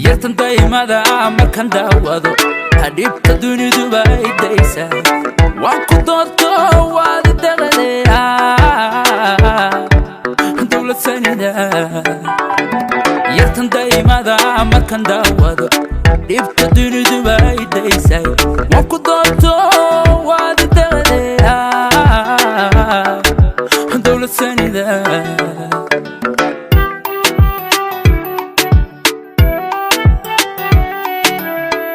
Yartan daymada markaan daawado, hadhibta duniduba idaysa. Waan ku doorto, waad daqadee, dowlad sanida. Yartan daymada markaan daawado, dhibta duniduba idaysay. Waan ku doorto, waad daqadee, dowlad sanida.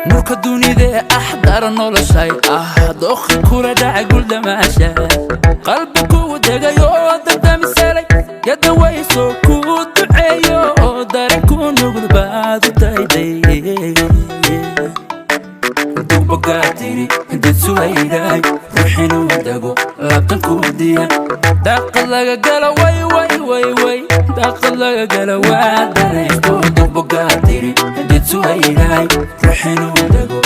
Nurka dunida axdara noloshay ah, dookhi kula dhaca guldamaasha, qalbi kugu degay oo dardamisalay, yadawayso kuu duceeyo oo dareen ku nugul baad u dayday. Dugbogaatiri dad suwayday, ruuxinuu dego laabtan kuu diya. Daaqad laga galo way way way way, daaqad laga galo waa danaysto. Dugbogaatiri dad suwayday, ruuxinuu dego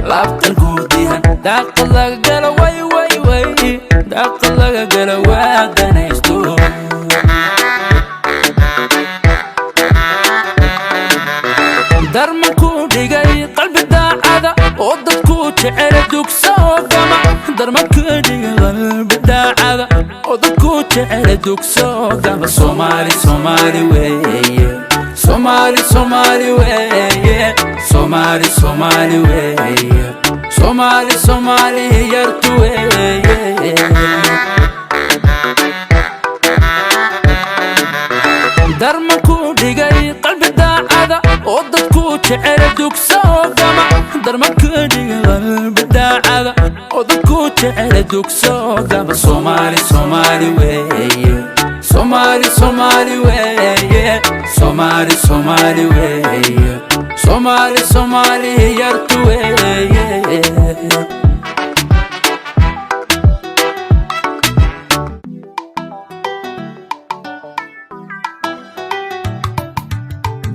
laabtan kuu diyan. Daaqad laga galo way way way, daaqad laga galo waa danaysto. Darman ku dhigay qalbi daacada oo dadku jecel dugso gama. Darman ku dhigay qalbi daacada oo dadku jecel dugso gama. Soomaali Soomaali weeye, Soomaali Soomaali weeye, Soomaali Soomaali weeye, Soomaali Soomaali yartu weeye. Darman ku dhigay qalbi daacada oo dadku jecel dugso gama. Darman ku dhigay qalbi daacada oo dadku jecel dugso gama. Soomaali Soomaali weeye, Soomaali Soomaali weeye, Soomaali Soomaali weeye, Soomaali Soomaali yartu weeye.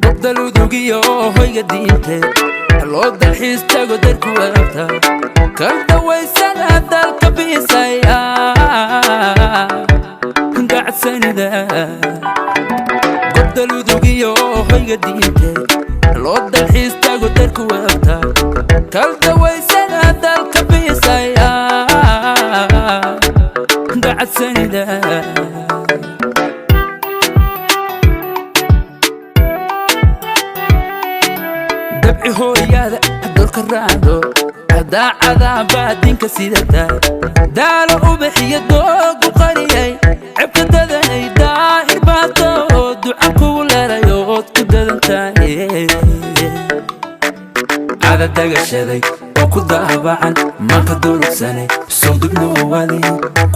Gobdaludugiyo hoyga diinte loo dalxiis tago, darku waabta kal dawaysana dalka biisaya dacsanida. Gobdaludugiyo hoyga diinte loo dalxiis tago, darku waabta kal dawaysana dalka biisaya dacsanida. Dabci hooyada dolka raacdo, daacada baadinka sidata, daalo ubaxiyo doogu qariyay, cebka dadanay daahir baato, duca kugu leelay ood ku dadantahay. Cada dagashaday oo ku daabacan maanka durugsanay, sowdubnoowadi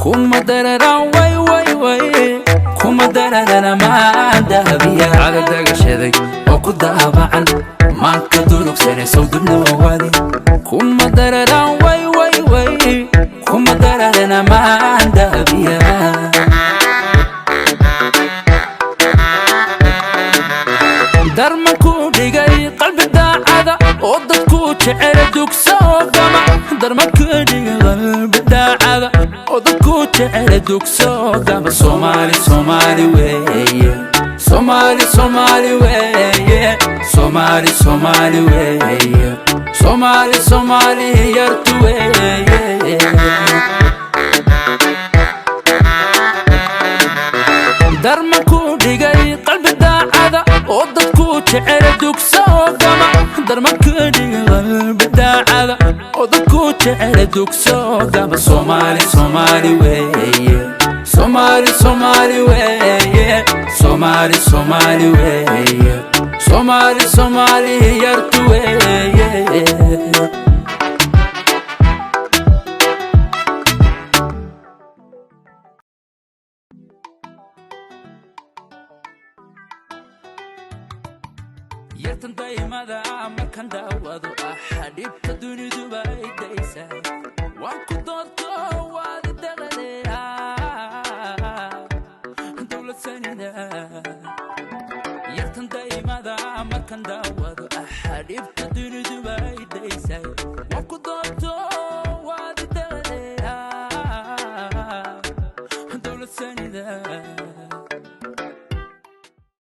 kuma dararaan way way way, kuma dararana maan dahabiya. Cada dagashaday oo ku daabacan maanka durugsanay, sowdubnoowadi kuma dararaan way way way, kuma dararana maan dahabiya. Darman ku dhigay qalbi daacada oo dadku jecel dugso gama. Darman ku dhigay qalbi daacada oo dadku jecel dugso gama. Soomaali Soomaali weeye, Soomaali Soomaali weeye, Soomaali Soomaali weeye, Soomaali Soomaali yartu weeye. Darman ku dhigay qalbi daacada oo dadku jecel dugso gama. Darman ku dhigay qalbi daacada oo dadku jecel dugso gama. Soomaali Soomaali weeye, Soomaali Soomaali weeye, Soomaali Soomaali weeye, Soomaali Soomaali yartu weeye. Yartan daymada markaan daawado ah, dhibta duniduba idaysa. Waan ku doorto, waad daqadee, dowlad sanida. Yartan daymada markaan daawado ah, dhibta duniduba idaysa. Waan ku doorto, waad daqadee, dowlad sanida.